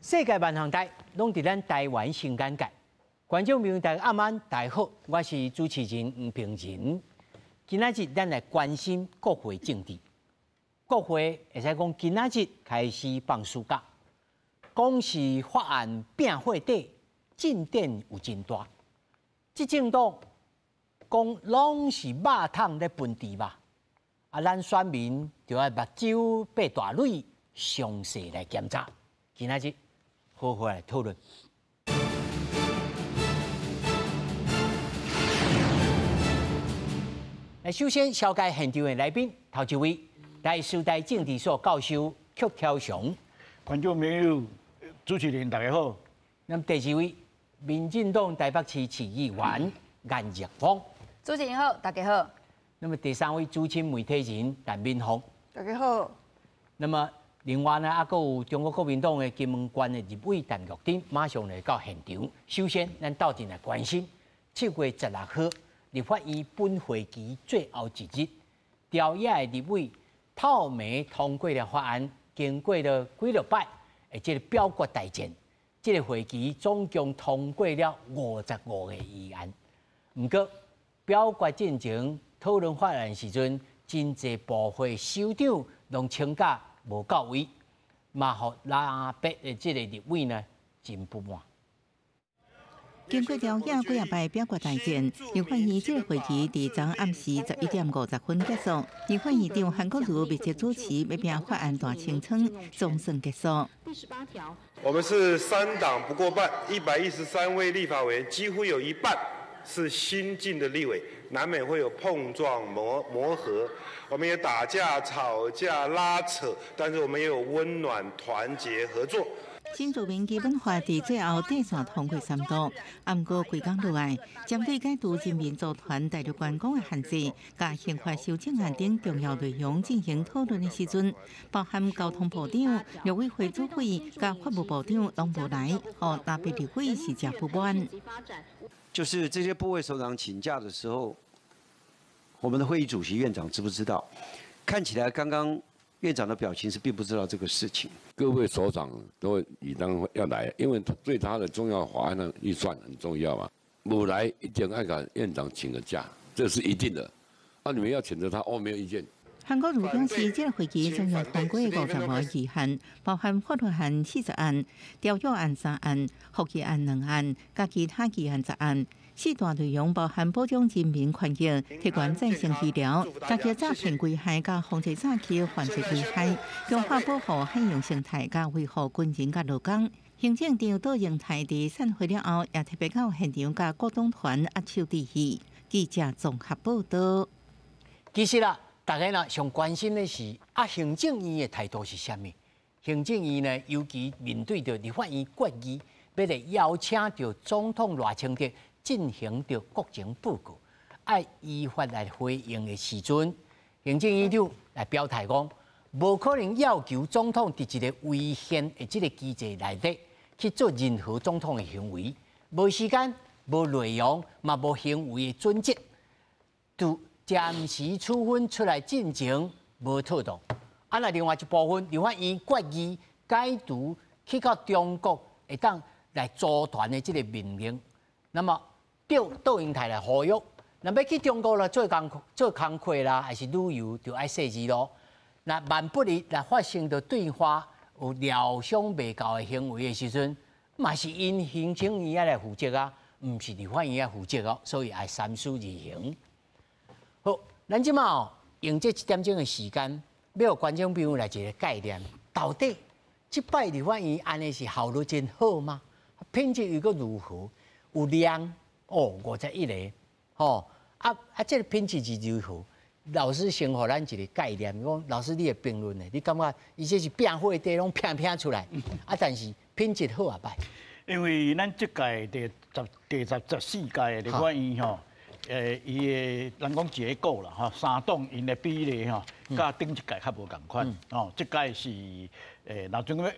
世界萬項代攏佇咱台灣新眼界。觀眾朋友大家暗安，大家好，我是主持人吳平仁。今仔日咱來關心國會政治。國會會使講今仔日開始放暑假，講是法案拚貨底，進展有真大。執政黨講攏是肉桶咧分豬肉，啊，咱選民就愛目睭擘大蕊，詳細來檢查。今仔日好好來討論。來，首先紹介現場的來賓，頭一位，台師大政治所教授曲超雄。觀眾朋友、主持人大家好。那麼第二位，民進黨台北市市議員顏若芳。主持人好，大家好。那麼第三位，資深媒體人陳敏鳳。大家好。那麼另外呢，還閣有中國國民黨的金門縣的立委陳玉珍，馬上來到現場。首先，咱鬥陣來關心7月16號立法院本會期最後一日，朝野的立委透明通過了法案，經過了幾落擺的這個表決大戰，這個會期總共通過了55個議案。毋過表決進前討論法案時陣，真濟部會首長攏請假無到位，嘛予藍白的這個立委呢真不滿。經過朝野幾仔擺表決大戰，立法院這個會期佇昨暗時11點50分結束。立法院長韓國瑜密切主持，欲拚法案大清倉，總算結束。第18條，我們是三黨不過半，113位立法委員，幾乎有一半是新進的立委，難免會有碰撞磨合。我們也打架、吵架、拉扯，但是我們也有溫暖、團結、合作。新住民基本法佇最後底線通過三讀，毋過規工落來，針對解除人民組團大陸觀光的限制、佮刑法修正案等重要內容進行討論的時陣，包含交通部長、陸委會主委佮法務部長攏無來，予藍白立委是誠不滿。就是這些部會首長請假的時候，我們的會議主席院長知不知道？看起來剛剛院長的表情是並不知道這個事情。各位首長都理當要來，因為對他的重要法案的預算很重要嘛。無來一定愛共院長請個假，這是一定的。啊，你們要譴責他，我沒有意見。韓國瑜表示，這個會期總共通過55個議案，包含法律案40案、條約案三案、附議案兩案，佮其他議案10案。四大內容包含保障人民權益、提供再生醫療、打擊詐騙危害、佮防制早期犯罪危害、強化保護海洋生態、佮維護軍人佮勞工。行政長卓榮泰佇散會了後，也特別到現場佮各黨團握手致意。記者綜合報道。其實啦，大家呢上關心的是啊，行政院的態度是啥物？行政院呢，尤其面對著立法院決議，欲來邀請著總統賴清德進行著國情報告，愛依法來回應的時陣，行政院長來表態講，無可能要求總統佇一個違憲的這個機制內底去做任何總統的行為，無時間、無內容、嘛無行為的準則，就暫時處分出來進前無妥當。啊，那另外一部分，立法院決議解除去到中國會當來組團的這個命令，那麼卓卓榮泰來呼籲，若欲去中國來做工課啦，還是旅遊，就愛設置咯。若萬不利若發生著對話有料想袂到的行為的時陣，嘛是𪜶行政院愛來負責啊，毋是立法院愛負責哦，所以愛三思而行。好，咱這馬哦用這一點鐘的時間，欲予觀眾朋友來一個概念，到底這擺立法院按呢是效率真好嗎？品質又閣如何？有量哦，51個，吼啊啊！這個品質是如何？老師先予咱一個概念，講老師你的評論呢？你感覺伊這是拚貨底攏拚拚出來，啊，但是品質好抑歹？因為咱這屆第14屆立法院吼，伊的人講結構啦，吼，三黨𪜶的比例吼，佮頂一屆較無仝款，吼，這屆是若準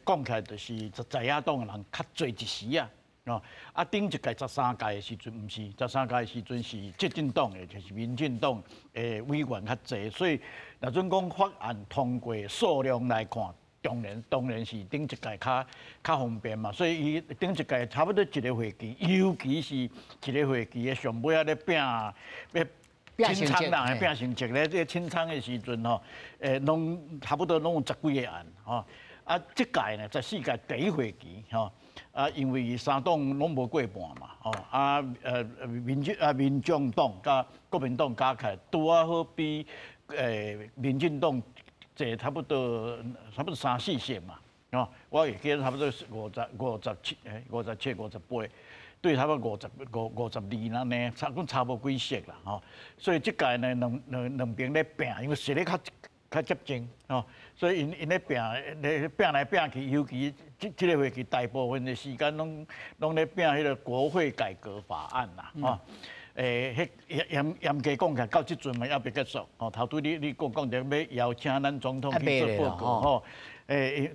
講起來就是在野黨的人較濟一席仔。哦，啊，頂一屆13屆的時陣，毋是13屆的時陣是執政黨的，就是民進黨的委員較濟，所以若準講法案通過數量來看，當然是頂一屆較方便嘛，所以伊頂一屆差不多一個會期，尤其是一個會期的上尾仔咧拼要清倉啦，拼成績咧，這個清倉的時陣吼，攏差不多攏有十幾個案吼。啊，這屆呢，14屆第一會期吼，啊，因為三黨攏無過半嘛，吼，啊，民眾黨佮國民黨加起來，拄仔好比民進黨坐差不多三四席嘛，吼，我會記得差不多57，57、58，對，差不多52按呢，差無幾席啦，吼。所以這屆呢，兩邊咧拼，因為勢力較接近，吼，所以𪜶咧拼，咧拼來拼去，尤其這個會期大部分的時間攏咧拼彼個國會改革法案啦，吼。彼嚴格講起來，到這陣嘛猶未結束，吼。頭拄你講著欲邀請咱總統去做報告，吼。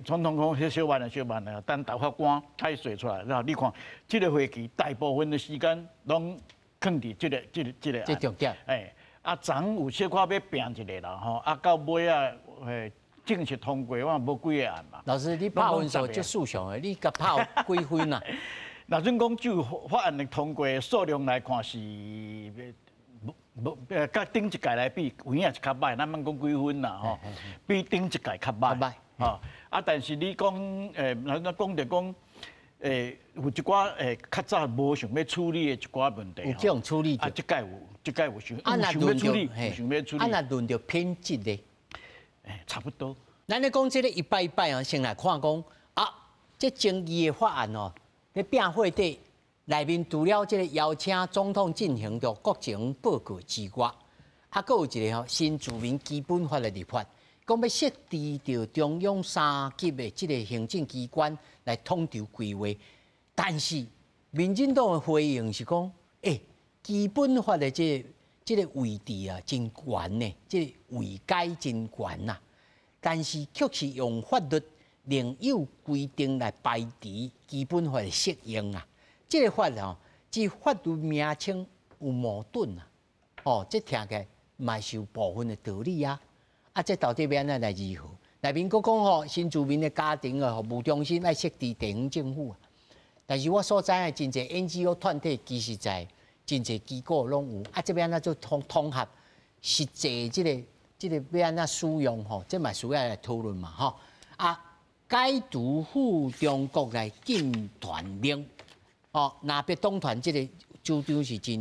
總統講彼小慢啊，小慢啊，等大法官開水出來，然後你看這個會期大部分的時間攏囥佇這個這重點。啊，昨有小可欲拼一下啦，吼，啊，到尾仔，正式通過，我無幾個案嘛。老師，你拍分數足輸上的，你共拍有幾分啊？若準講就法案的通過數量來看是無，佮頂一屆來比，有影是較䆀，咱莫講幾分啦，吼，比頂一屆較䆀，吼。啊，但是你講，咱講著講，有一寡較早無想欲處理的一寡問題，有這種處理。啊，這屆有，這屆有想，有想欲處理，有想欲處理。啊，若輪著品質咧，差不多。咱咧講這個一擺一擺啊，先來看講啊，這爭議的法案哦，咧拼會底內面除了這個邀請總統進行著國情報告之外，啊，閣有一個吼新住民基本法的立法，講欲設置著中央三級的這個行政機關來統籌規劃，但是民進黨的回應是講，基本法的這個位置啊，真懸呢，這個位階真懸呐。但是卻是用法律另有規定來排除基本法的適用啊。這個法吼，這法律名稱有矛盾啊。哦，這聽起來嘛是有部分的道理啊。啊，這到底欲按怎來如何？內面閣講吼，新住民的家庭的服務中心愛設置地方政府啊。但是我所知的真濟 NGO 團體，其實在真濟機構攏有啊。這欲按怎做統合，實際這個欲按怎使用吼，這嘛需要來討論嘛吼。啊，解除赴中國來禁團令，哦，藍白黨團這個主張是真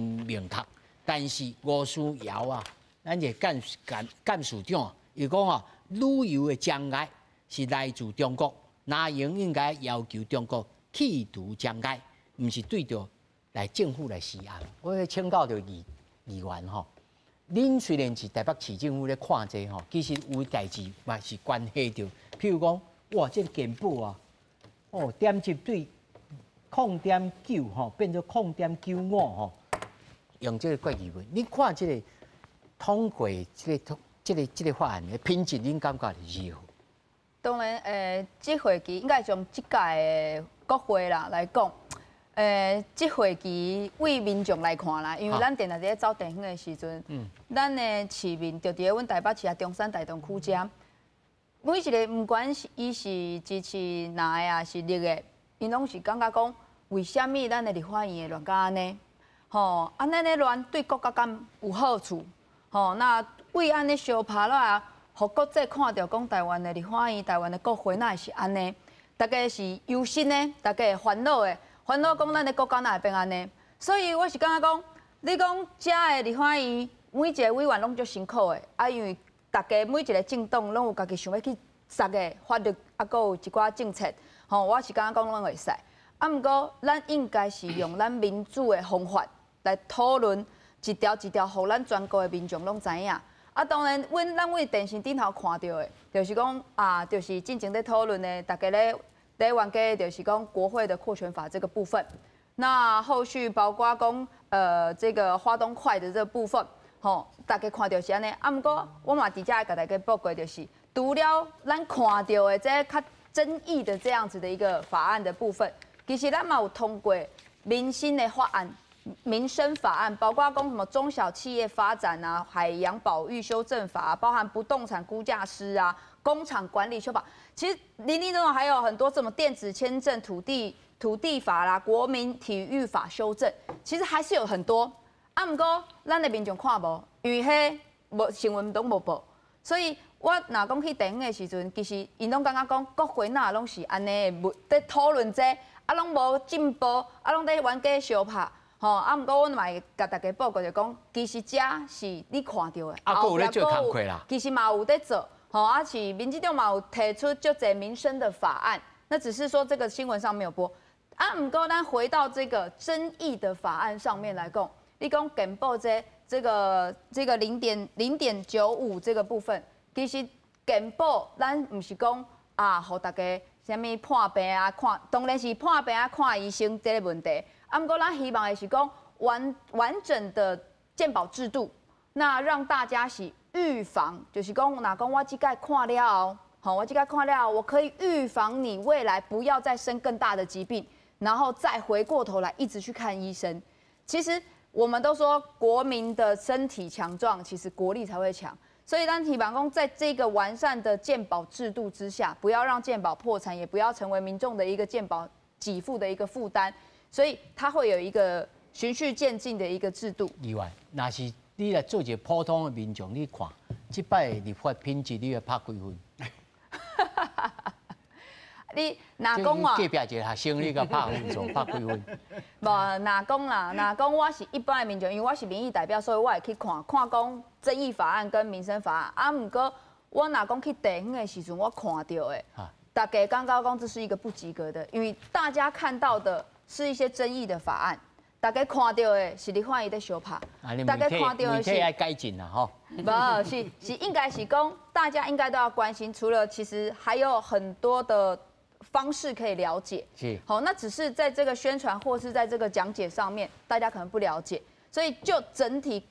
明確，但是吳思瑤啊，咱這幹事長，伊講啊，旅遊的障礙是來自中國，藍營應該要求中國去除障礙，毋是對著來政府來施壓。我欲請教著議員吼，恁雖然是台北市政府咧看這吼，其實有代誌嘛是關係著，譬如講，哇，這個健保啊，哦，點入對0.9吼變做0.95吼，用這個決議文，你看這個通過這個法案的品質，恁感覺是如何？當然，這會期應該從這屆的國會啦來講，這會期對民眾來看啦，因為咱定定佇咧走地方的時陣，咱的市民就佇咧阮台北市啊中山大同區遮，每一个毋管是伊是支持藍的抑是綠的，𪜶攏是感覺講，為啥物咱的立法院會亂甲按呢？吼，按呢亂對國家敢有好處？吼，那為按呢相拍落來，予國際看著講台灣的立法院、台灣的國會哪會是按呢？大家是憂心的，大家會煩惱的，煩惱講咱的國家哪會變按呢？所以我是感覺講，你講遮的立法院每一個委員攏足辛苦的，啊，因為大家每一個政黨攏有家己想欲去殺的法律，啊，閣有一寡政策，吼，我是感覺講攏會使。啊，毋過咱應該是用咱民主的方法來討論一條一條，予咱全國的民眾攏知影。啊，當然，咱佇電視頂頭看著的，就是講啊，就是進前咧討論的，大家咧冤家，就是講國會的擴權法這個部分。那後續包括講這個花東塊的這個部分，吼，大家看著是按呢。啊，毋過我嘛佇遮愛共大家報告，就是除了咱看著的這較爭議的這樣子的一個法案的部分，其實咱嘛有通過民生的法案。民生法案，包括讲什么中小企业发展啊、海洋保育修正法啊，包含不动产估价师啊、工厂管理修法，其实林林总总还有很多什么电子签证、土地法啦、国民体育法修正，其实还是有很多。啊，毋过咱的民众看无，因为彼无新闻拢无报，所以我若讲去地方的时阵，其实𪜶拢感觉讲国会哪拢是按呢，伫讨论这，啊拢无进步，啊拢伫冤家相拍。吼，啊，毋过阮嘛会共大家报告就讲，其实遮是你看著的，啊，阁有咧做工课啦。其实嘛有咧做，吼，啊是民进党嘛有提出足济民生的法案，那只是说这个新闻上没有播。啊，毋过咱回到这个争议的法案上面来讲，你讲健保这个0.95这个部分，其实健保咱毋是讲啊，予大家啥物破病啊看，当然是破病啊看医生这个问题。啊，毋过咱希望的是讲完完整的健保制度，那让大家是预防，就是讲，若讲我这摆看了后，吼，我这摆看了后，我可以预防你未来不要再生更大的疾病，然后再回过头来一直去看医生。其实我们都说国民的身体强壮，其实国力才会强。所以，咱希望讲，在这个完善的健保制度之下，不要让健保破产，也不要成为民众的一个健保给付的一个负担。所以，它会有一个循序渐进的一个制度。议员，若是你来做一个普通的民众，你看这摆立法品质，你会拍几分？你若讲啊，隔壁一个学生，你共拍分数，拍几分？无，若讲啦，若讲我是一般的民众，因为我是民意代表，所以我会去看看讲争议法案跟民生法案。啊，毋过我若讲去地方的时阵，我看著的，大家感觉讲这是一个不及格的，因为大家看到的是一些争议的法案，大家看著的是立法院咧相拍，大家看著的是爱改进啦，吼。无，是应该是讲大家应该都要关心，除了其实还有很多的方式可以了解，好，那只是在这个宣传或是在这个讲解上面，大家可能不了解，所以就整体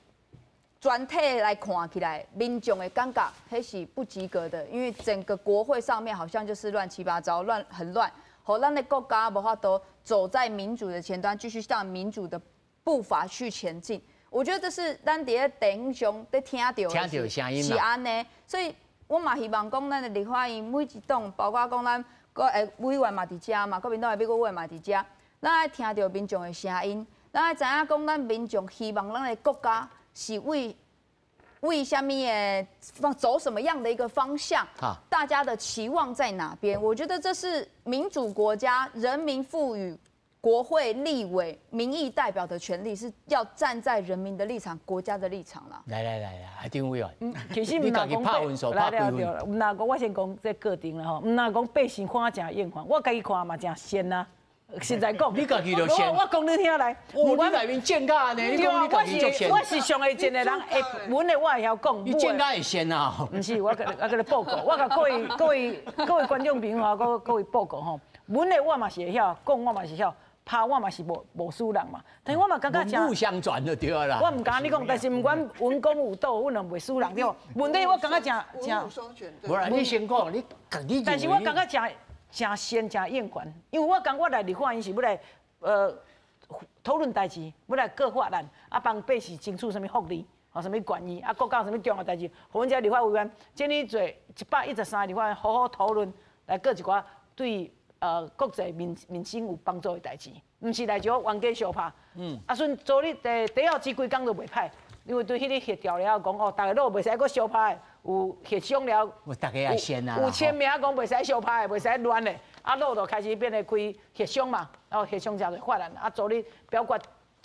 全体来看起来，民众的感觉彼是不及格的，因为整个国会上面好像就是乱七八糟，乱很乱，予咱的国家无法度走在民主的前端，继续向民主的步伐去前进。我觉得这是咱伫咧地方上咧听著听著声音是按呢，所以我嘛希望讲咱的立法院每一党，包括讲咱。国委员嘛伫遮嘛，国民党的美国委员嘛伫遮，咱爱听著民众的声音，咱爱知影讲咱民众希望咱的国家是为啥物的方走什么样的一个方向？大家的期望在哪边？我觉得这是民主国家人民赋予国会立委民意代表的权利，是要站在人民的立场、国家的立场啦。来来来来，阿丁委员，其实毋若讲拍分数，拍几分？毋若讲我先讲这个定啦吼，毋若讲百姓看诚厌烦，我家己看嘛诚羡啊。实在讲，你家己就羡。我讲你听来，哦，你内面见甲按呢？你讲你家己足羡。我是上会见的人，会文的我会晓讲。你见甲会羡啊？毋是，我共你报告，我共各位观众朋友啊，各位报告吼，文的我嘛是会晓，讲我嘛是晓。拍我嘛是无输人嘛，但是我嘛感觉文武相传就对啦。我毋敢按呢讲，但是毋管文攻武斗，阮拢袂输人对无？问题我感觉诚诚。双全。无啦，你先讲，你你。但是我感觉诚诚羡诚厌烦，因为我感觉我来立法院是欲来讨论代志，欲来过法案，啊帮百姓争取啥物福利，吼啥物权益，啊国家有啥物重要代志，予阮这立法委员，这呢做113立法院好好讨论，来过一寡对国际民生有帮助的代志，毋是来就冤家相拍。啊，孙昨日第第后这几工就袂歹，因为对彼个协调了讲哦，逐家拢袂使阁相拍，有协商了，逐家也先啊，有签名讲袂使相拍的，袂使乱的。啊，落就开始变得开协商嘛，然后协商诚济法案。啊，昨日表决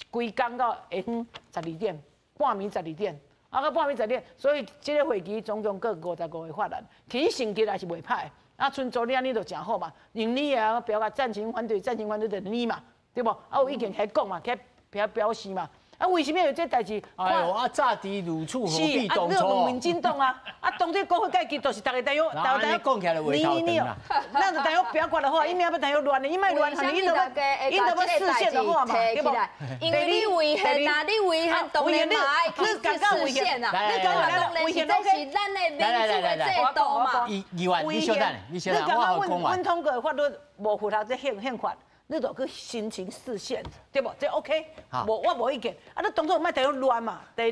规工到下昏十二点，半暝十二点，啊，到半暝十二点，所以这个会期总共过55个法案，其实成绩也是袂歹。啊，像昨日按呢就诚好嘛，用你啊表达赞成反对，赞成反对就你嘛，对无？啊，有意见起讲嘛，起表表示嘛。啊，为什么有这代志？哎呦，啊，乍知如此，何必当初？是啊，民进党啊，啊，当初国会改革就是逐个代表，大家讲起来话头长啦。咱就代表表决的话，伊欲代表乱的，伊莫乱，伊就欲释宪的话嘛，对无？因为你违宪啊，你违宪当然嘛爱去释宪啊。你讲当然是这是咱的民主的制度嘛。议员，你稍等，你稍等，我阮通过的法律无符合这宪法。你就去申請釋憲，對無？這 OK，無我無意見。啊，你當初莫提亂嘛。第二，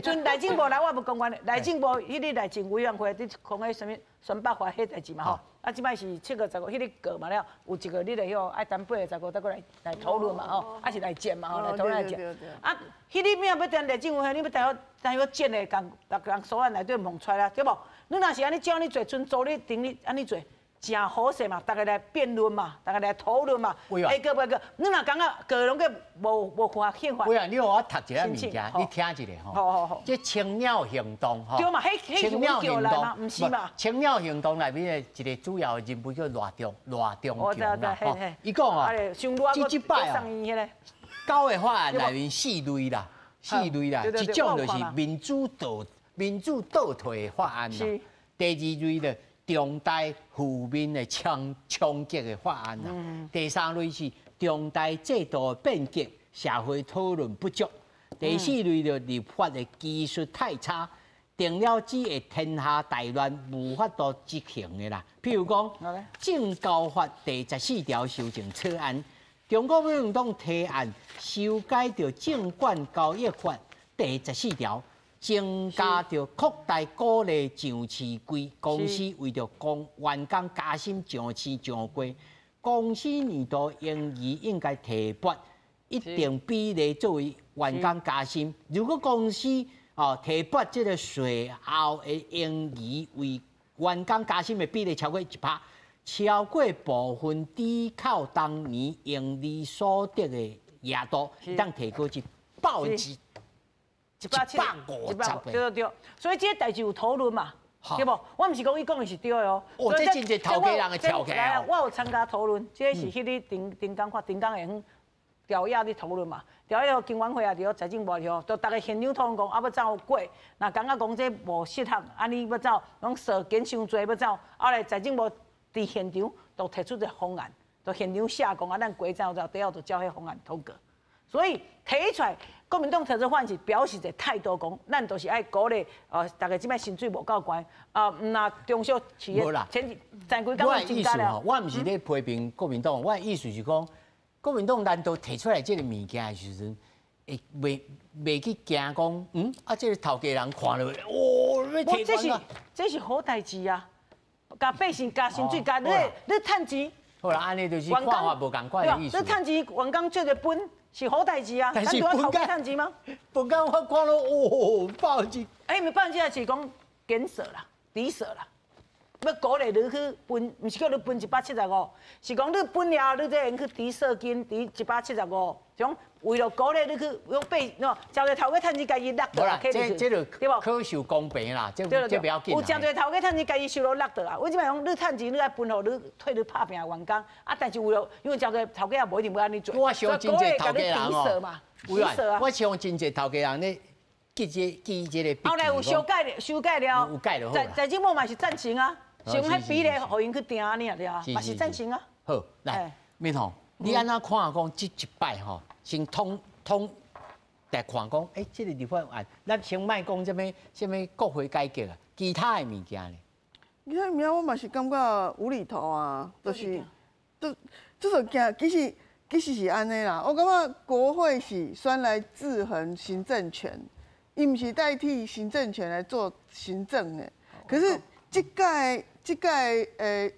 陣內政部來，我無講完。內政部彼个內政委員會，你講彼啥物選北法彼代誌嘛吼。啊，這擺是7月15，彼个過嘛了，有一個你個遐愛等8月15再閣來來討論嘛吼，啊是來戰嘛吼，來討論來戰。啊，彼個咩欲提內政委員會，你欲提提要戰的，共逐人所案內底問出來，對無？你若是按呢照按呢做，陣組你頂你按呢做。誠好勢嘛，逐家來辯論嘛，逐家來討論嘛，會過袂過？你若感覺個攏閣無無看憲法？委員，你予我讀一下物件，你聽一下吼。好好好。這青鳥行動吼。對嘛，彼彼是阮叫來嘛，毋是嘛？青鳥行動內面的一個主要人物叫賴中賴中強啦。吼，伊講哦，這這擺啊，九个法案內面四類啦，四類啦，一種就是民主倒退的法案啦。第二類的。重大負面的衝衝擊的法案啦。第三類是重大制度的變革，社會討論不足。第四類就立法的技術太差，定了只會天下大亂，無法度執行的啦。譬如講，證交法第14條修正草案，中國民眾黨提案修改著證券交易法第十四條。增加著擴大鼓勵上市櫃公司為著公員工加薪上市上櫃，公司年度盈餘應該提撥一定比例作為員工加薪。如果公司哦提撥這個稅後的盈餘為員工加薪的比例超過1%，超過部分抵扣當年盈利所得的額度，當提高至150%。 150，對對對，所以這個代誌有討論嘛，對無？我毋是講伊講的是對的哦。哦，這真濟頭家人會跳起來。我有參加討論，這個是彼个頂頂工看頂工下昏調亞咧討論嘛，調亞經管會啊，佇財政部佇吼，就逐家現場討論講啊，欲走過，若感覺講這無適合，按呢欲走，攏稅減傷濟欲走，後來財政部佇現場就提出一個方案，就現場寫講啊，咱過走走，底後就照彼方案通過。所以提出來，國民黨提出法案是表示一個態度，講咱就是愛鼓勵，逐家這擺薪水無夠懸，啊，毋若中小企業，前前幾工增加了。我毋是咧批評國民黨，我的意思是講，國民黨難道提出來這個物件的時陣，會袂袂去驚講，啊，這個頭家人看著，哦，欲提這是這是好代誌啊！共百姓加薪水，共你你趁錢。好啦，按呢就是看法無仝款的意思。你趁錢，員工借個分。是好代誌啊！但是分工趁錢嗎？分工我看了，哦，百分之，欸，1%是講減稅啦，抵稅啦，欲鼓勵你去分，毋是叫你分175，是講你分了後，你才會去抵稅金，抵175，講為了鼓勵你去用百，喏，誠濟頭家趁錢，家己落倒來，這這對無？可受公平啦，這這不要緊。有誠濟頭家趁錢，家己收入落倒啊。我這擺講，你趁錢，你愛分予你替你拍拼的員工，啊，但是為了，因為誠濟頭家也無一定欲按呢做，我想真濟頭家人哦，我想真濟頭家人咧記這記這個。後來有修改，修改了，有改就好。財政部嘛是贊成啊，是用彼比例予𪜶去定按呢啊，對啊，嘛是贊成啊。好，來，美紅，你按怎看講這一擺吼？先通通來看講，欸，這個立法案，咱先莫講啥物啥物國會改革啊，其他的物件呢？其他物件我嘛是感覺無厘頭啊，就是，就這就驚，其實其實是按呢啦。我感覺國會是選來制衡行政權，伊毋是代替行政權來做行政的。可是這屆這屆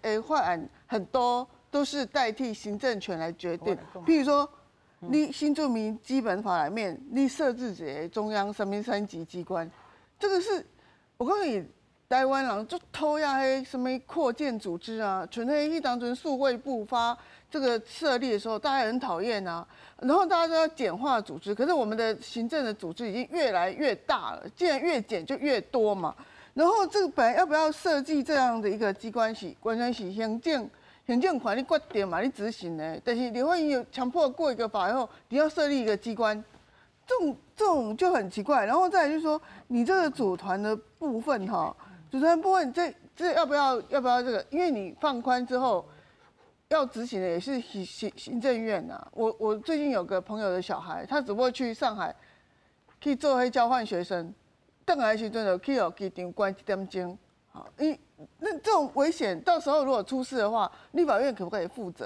的法案很多都是代替行政權來決定，譬如說。你新住民基本法裡面，你設置一個中央什麼三級機關，這個是，我告訴你，台灣人足討厭彼什麼擴建組織啊，純粹彼當陣數位部發這個設立的時候，大家很討厭啊，然後大家都要簡化組織，可是我們的行政的組織已經越來越大了，既然越簡就越多嘛，然後這個本來要不要設計這樣的一個機關是完全是行政。行政權你決定嘛，你執行的。但是立法院有強迫過一個法以後，你要設立一個機關，這種就很奇怪。然後再來就是說，你這個組團的部分哈，組團部分這這要不要要不要這個？因為你放寬之後，要執行的也是行行行政院呐。我最近有個朋友的小孩，他只不過去上海去做彼交換學生，轉來時陣就去予機場關一點鐘。好，你那這種危險，到時候如果出事的話，立法院可不可以負責？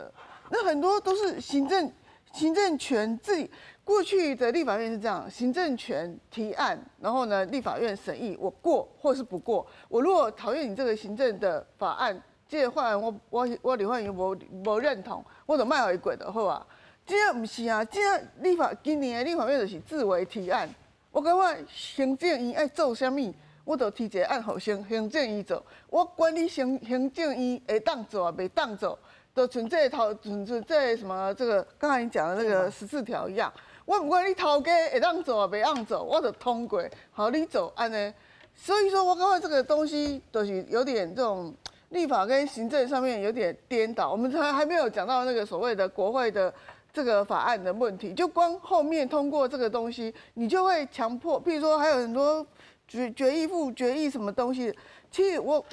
那很多都是行政权自己。过去的立法院是这样，行政权提案，然后呢，立法院审议，我过或是不过。我如果讨厌你这个行政的法案，这个法案我立法院无认同，我就莫予伊过就好啊。这毋是啊，这立法今年的立法院就是自为提案。我感觉行政院爱做啥物，我就提一个案予行政院做。我管你行政院会当做啊，袂当做，就像这个头，像这个什么这个刚才你讲的那个14条一样。我毋管你头家会当做啊，袂当做，我就通过，予你做按呢。所以说我感觉这个东西都是有点这种立法跟行政上面有点颠倒。我们还没有讲到那个所谓的国会的这个法案的问题，就光后面通过这个东西，你就会强迫，譬如说还有很多决议附决议什么东西。其实我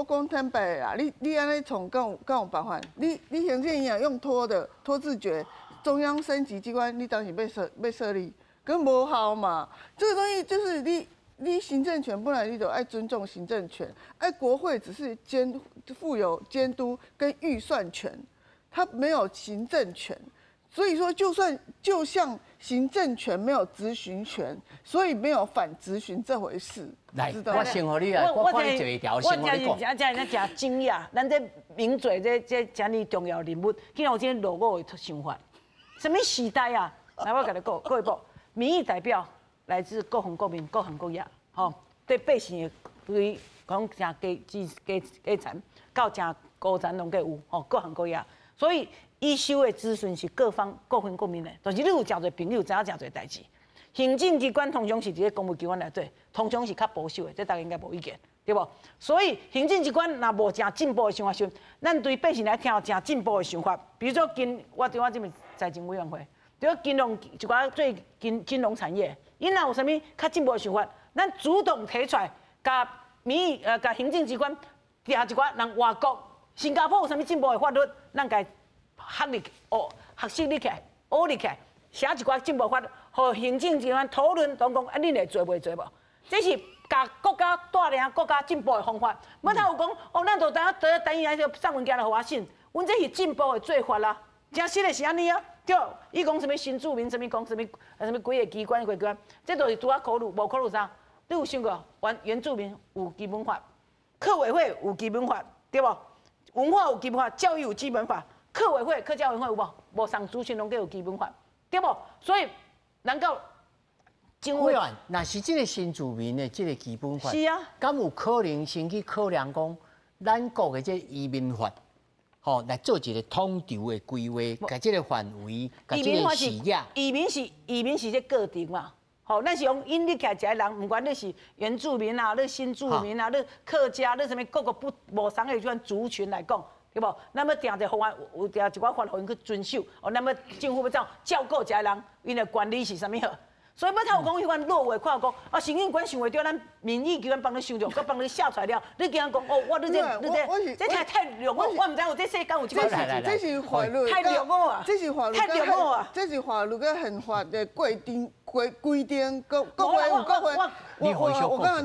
讲坦白啦，你按呢创敢有办法？你行政院用拖的拖字诀。中央三级机关，你当时欲设立，根本无效嘛。这个东西就是你行政权本来你就爱尊重行政权，哎，国会只是负有监督跟预算权，它没有行政权。所以说，就像行政权没有质询权，所以没有反质询这回事。来，我先予你啊，我看你一条，先予你讲。我真真惊讶，咱这名嘴这遮尔重要人物，竟然有这落伍的想法。什么时代啊？来，我共你讲，各位报，民意代表来自各方各面、各行各业，吼，对百姓的对讲诚低基基层到诚高层拢计有，吼，各行各业。所以伊收的资讯是各方各方各面的，但是你有诚济朋友知影诚济代志。行政机关通常是伫咧公务机关内底，通常是较保守的，这大家应该无意见，对无？所以行政机关若无诚进步的想法时，咱对百姓来听诚进步的想法，比如说金，我伫我这边财政委员会，对金融一寡做金融产业，𪜶若有啥物较进步的想法，咱主动提出来，共民意共行政机关定一寡人外国新加坡有啥物进步的法律，咱共学入哦，学习入起来，学入起来，写一寡进步法，予行政机关讨论，当讲啊，恁会做袂做无？这是共国家带领国家进步的方法。无他有讲哦，咱就当得等于来送文件来予我审，阮这是进步的做法啦。真实的是按呢啊，对。伊讲啥物新住民，啥物讲啥物，啥物几个机关，几个机关，这都是拄仔考虑，无考虑啥？你有想过原住民有基本法，客委会有基本法，对无？文化有基本法，教育有基本法，客委会、客家委员会有无？无仝族群拢计有基本法，对无？所以能够。委员，若是这个新住民的这个基本法，敢有可能先去考量讲，咱国的这移民法，吼，来做一个统筹的规划，共这个范围，共这个视野。移民是这过程嘛，吼，咱是用引入起来一个人，毋管你是原住民啊，你新住民啊，你客家，你啥物各个不无仝的这款族群来讲，对无？咱欲定一个方案，有定一寡法予𪜶去遵守，哦，咱欲政府欲怎照顾一个人，𪜶的权利是啥物好？所以欲头有讲彼款落话，看讲啊，行政官想袂著，咱民意机关帮你想著，阁帮你写出来了，你竟然讲哦，我你这你这这太太落伍，我毋知有这世间有这款事情。这是法律，太落伍啊！这是法律，太落伍啊！这是法律佮宪法的规定规定，国会有国会。我刚才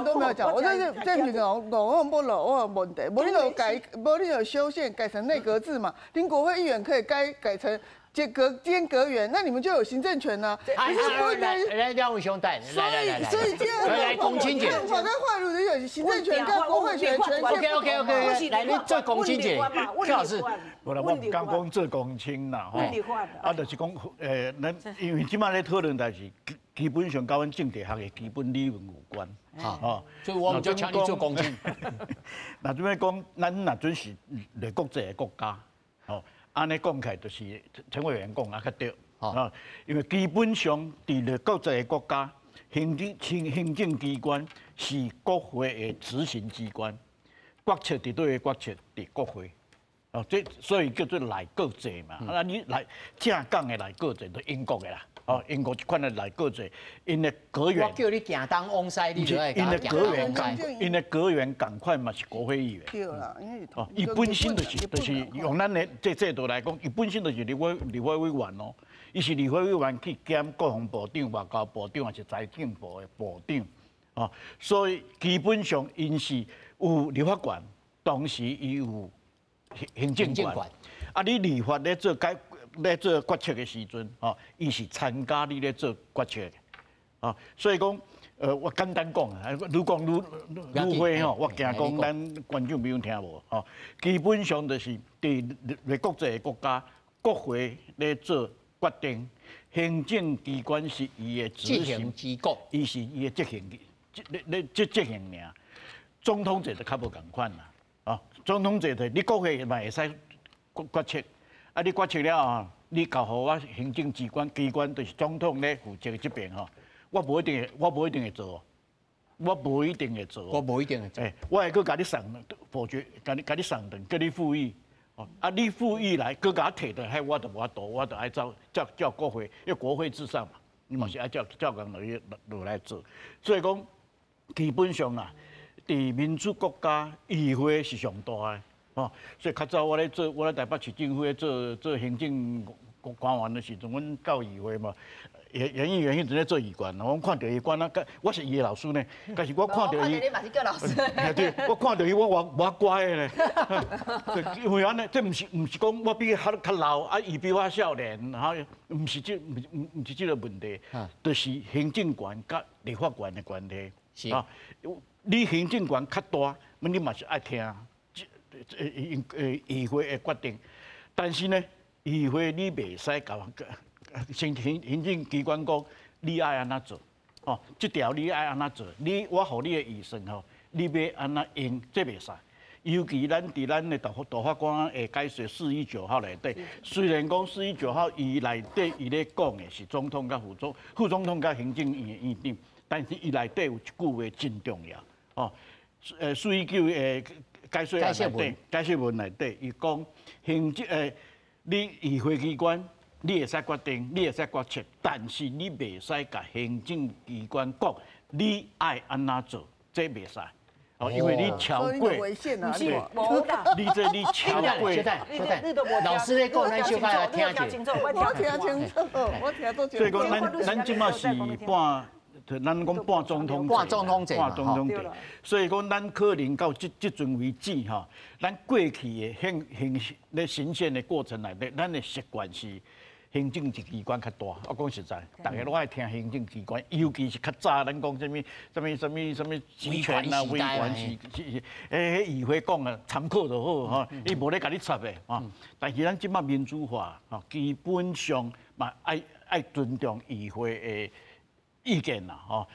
都没有讲，我这毋是讲落伍不落伍的问题，无你就改，无你就修宪改成内阁制嘛，恁国会议员可以改成监阁员，那你们就有行政权呢。你是不能来两位兄弟，来来来来，所以这样来公亲姐，宪法跟法律的有行政权跟国会权权限。 OK OK OK，来你做公亲姐，柯老师。无啦，我毋敢讲做公亲啦，吼。啊，就是讲，咱因为这摆咧讨论代志，基本上佮阮政治学的基本理论有关。好，所以我们就请你做公亲。若准欲讲，咱若准是内阁制的国家，吼。按呢讲起来，就是陈委员讲啊较对，啊，因为基本上伫内阁制的国家，行政机关是国会的执行机关，决策伫佗位决策伫国会，哦，这所以叫做内阁制嘛。啊，你来正港的内阁制，就英国的啦，哦，英国这款的内阁制，𪜶的阁员，我叫你行东往西，你就爱𪜶的阁员，𪜶的阁员仝款嘛是国会议员。对啦，因为哦，伊本身就是用咱的这制度来讲，伊本身就是立法委员哦，伊是立法委员去兼国防部长、外交部长，还是财政部的部长，哦，所以基本上𪜶是有立法权，同时伊有行政权。啊，你立法咧做改咧做决策的时阵，吼，伊是参加你咧做决策的，啊，所以讲，我简单讲啊，愈讲愈愈会吼，我惊讲咱观众朋友听无吼。基本上就是伫咧国际的国家，国会咧做决定，行政机关是伊的执行机构，伊是伊的执行，咧咧执执行尔。总统制就较无仝款啦，啊，总统制就你国会嘛会使决决策，啊，你决策了后，你交予我行政机关机关，就是总统咧负责这边吼。我无一定会，我无一定会做，我无一定会做，我无一定会做。欸，我会阁共你送否决，共你共你送转，叫你复议。哦，啊，你复议来，阁共我提转，彼我就无法度，我就爱照照照国会，因为国会至上嘛，你嘛是爱照照共落去落来做。所以讲，基本上啦，伫民主国家，议会是上大的，哦，所以较早我咧做，我咧台北市政府咧做做行政官员的时阵，阮到议会嘛。严严议员彼阵咧做议员，我看著伊官啊，我是伊的老师呢。但是我看著伊，你嘛是叫老师。对，我看著伊，我我我乖的呢。因为按呢，这毋是毋是讲我比伊较较老，啊，伊比我少年，哈，毋是这毋毋毋是这个问题，就是行政权佮立法权的关系。是啊，你行政权较大，你嘛是爱听这议会的决定，但是呢，议会你袂使共行行行政机关讲，你爱按怎做，哦，这条你爱按怎做，你我予你的预算吼，你欲按怎用，这袂使。尤其咱伫咱的大大法官的解释419号内底，虽然讲四一九号伊内底伊咧讲的是总统佮副总副总统佮行政院的院长，但是伊内底有一句话真重要，哦，四一九的解释案内底，解释文内底，伊讲行政你议会机关。你会使决定，你会使决策，但是你袂使共行政机关讲你爱按怎做，这袂使。哦，因为你超过，毋是，无啦。你这你超过，老师咧讲，咱小可来听者。我听清楚，我听足清楚。所以讲，咱咱这马是半，咱讲半总统制，半总统制，半总统制。所以讲，咱可能到这这阵为止吼，咱过去的行行咧行宪的过程内底，咱的习惯是。行政机关较大，我讲实在，大家拢爱听行政机关，尤其是较早咱讲啥物、啥物、啥物、啥物集权啊、威权是是，欸，彼议会讲啊，参考就好吼，伊无咧共你插的吼。但是咱这马民主化吼，基本上嘛爱爱尊重议会的意见啦吼。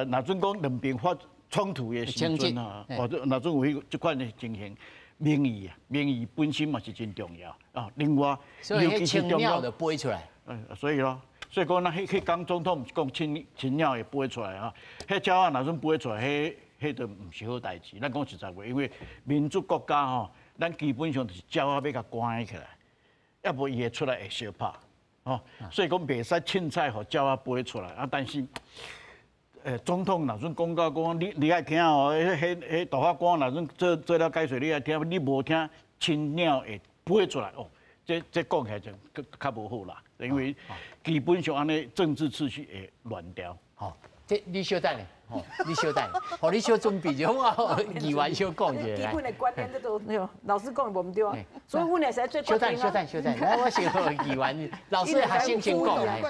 若准讲两边发冲突的时阵啊，或者若准有彼这款的情形。民意啊，民意本身嘛是真重要啊。另外，所以彼青鸟就飞出来。所以咯，所以讲咱彼彼工总统毋是讲青青鸟会飞出来啊？彼鸟仔若准飞出来，彼彼就毋是好代志。咱讲实在话，因为民主国家吼，咱基本上就是鸟仔欲共关起来，抑无伊会出来会相拍，吼。所以讲袂使凊彩予鸟仔飞出来啊。但是，总统若准讲到讲，你你爱听哦，彼彼彼大法官若准做做了解说，你爱听，你无听，青鸟会飞出来哦。这这讲起来就阁较无好啦，因为基本上按呢政治秩序会乱掉。好，这你稍等下，吼，你稍等，予你小准备就好啊，议员小讲一下。基本的观念这都老师讲的无毋对啊，所以阮会使做决定啊。稍等，稍等，稍等，来，我先予议员老师学生先讲来。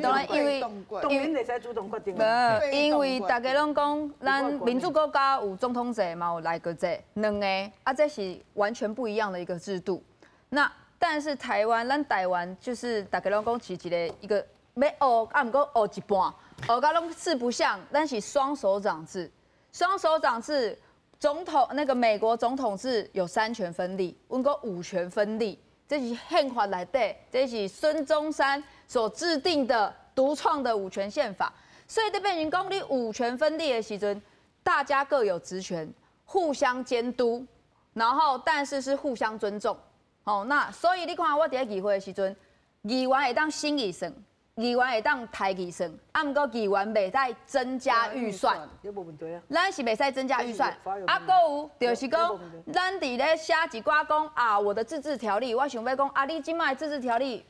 当然，因为因为会使主动决定。无，因为大家拢讲，咱民主国家有总统制，嘛有内阁制，两个啊，这是完全不一样的一个制度。那但是台湾，咱台湾就是大家拢讲是一个一个欲学，啊，毋过学一半，学甲拢四不像。咱是双首长制，双首长制，总统那个美国总统制有三权分立，阮阁五权分立，这是宪法内底，这是孙中山所制定的独创的五权宪法。所以这变成讲，你五权分立的时阵，大家各有职权，互相监督，然后但是是互相尊重。哦，那所以你看，我伫咧议会的时阵，议员会当审预算，议员会当提预算，啊，毋过议员袂使增加预算。这无问题啊。咱是袂使增加预算，啊，阁有就是讲，咱伫咧写一寡讲啊，我的自治条例，我想欲讲啊，你这马的自治条例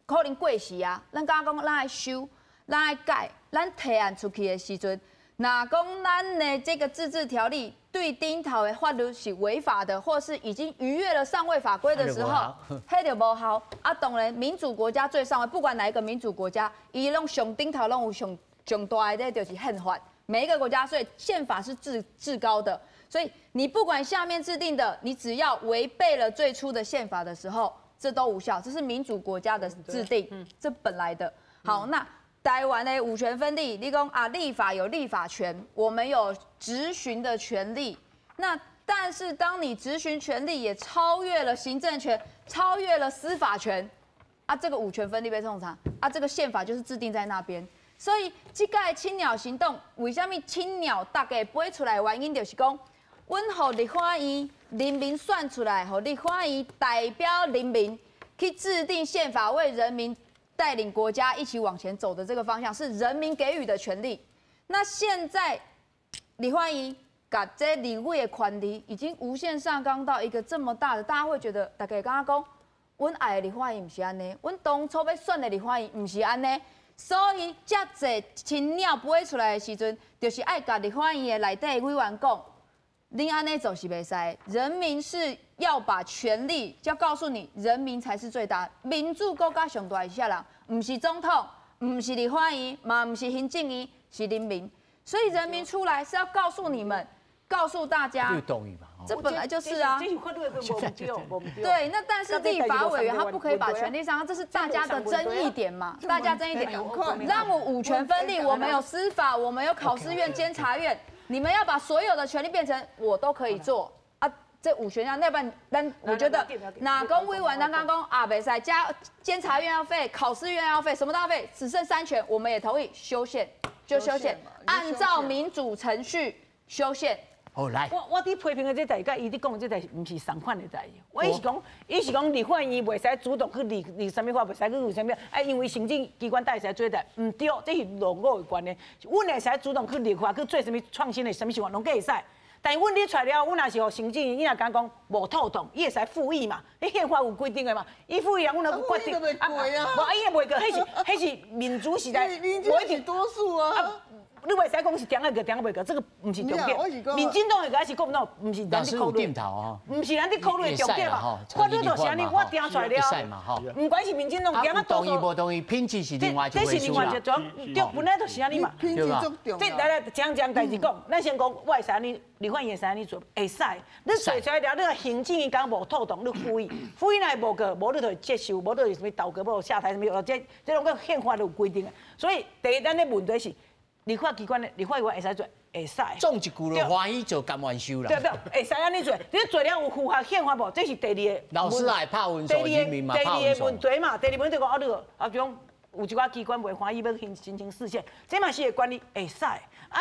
可能过时啊，咱感觉讲咱爱修，咱爱改，咱提案出去的时阵，若讲咱的这个自治条例对顶头的法律是违法的，或是已经逾越了上位法规的时候，彼就无效。啊，当然民主国家最上位，不管哪一个民主国家，伊拢上顶头拢有上上大的，就是宪法。每一个国家，所以宪法是至高的。所以你不管下面制定的，你只要违背了最初的宪法的时候，这都无效。这是民主国家的制定，这本来的。好，那台湾的五权分立，你讲啊，立法有立法权，我们有质询的权利。那但是当你质询权利也超越了行政权，超越了司法权，啊，这个五权分立被冲啥？啊，这个宪法就是制定在那边。所以这个青鸟行动，为什么青鸟大家飞出来？原因就是讲，阮予立法院人民选出来，予立法院代表人民去制定宪法，为人民带领国家一起往前走的这个方向，是人民给予的权利。那现在立法院共这立委的权利已经无限上纲到一个这么大的，大家会觉得，大家感觉讲，阮爱的立法院毋是按呢，阮当初欲选的立法院毋是按呢。所以，遮济青鸟飞出来的时阵，就是爱共立法院的内底委员讲，恁按呢做是袂使。人民是要把权力，就要告诉你，人民才是最大。民主国家上大是啥人？毋是总统，毋是立法院，嘛毋是行政院，是人民。所以人民出来是要告诉你们，告诉大家，这本来就是啊。对，那但是立法委员他不可以把权力上，这是大家的争议点嘛？大家争议点，让我五权分立，我们有司法，我们有考试院、监察院，你们要把所有的权力变成我都可以做啊。这五权啊，那不然，我觉得哪公委员刚刚讲啊，袂使加监察院要废，考试院要废，什么都要废，只剩三权，我们也同意修宪，就修宪，按照民主程序修宪。好来，我伫批评的这代，佮伊伫讲的这代，毋是仝款的代志。我伊是讲，伊是讲立法院袂使主动去立立啥物法，袂使去有啥物，啊，因为行政机关会使做代，毋对，这是落伍的观念。阮会使主动去立法，去做啥物创新的啥物想法，拢阁会使。但是阮你出来了，阮若是予行政院，伊若敢讲无妥当，伊会使复议嘛？彼宪法有规定的嘛？伊复议啊，阮若决定啊，无伊也袂过，彼是民主时代，无一定多数啊。你袂使讲是中央过，中央袂过，这个毋是重点。民进党会过还是国民党，毋是咱伫考虑，毋是咱伫考虑的重点嘛。法律就是按呢，我定出来了，毋管是民进党，中央同意无同意，品质是另外一回事这是另外一种，对，本来就是按呢嘛。品质足重要。这来来，讲讲代志讲，咱先讲，我会使按呢，立法院会使按呢做，会使。你做出来了，你若行政院讲无妥当，你复议，复议若无过，无你就接受，无你就啥物投过，无下台啥物，这拢个宪法都有规定的。所以第一，咱的问题是。立法机关的立法院会使做，会使。总一句就欢喜做甘愿受啦。对对，会使按呢做，你做了有符合宪法无？这是第二个。老师也拍文书，人民嘛第二个问题嘛，第二个问题讲啊，你啊，种有一寡机关袂欢喜欲申请释宪，这嘛是会权利会使。啊，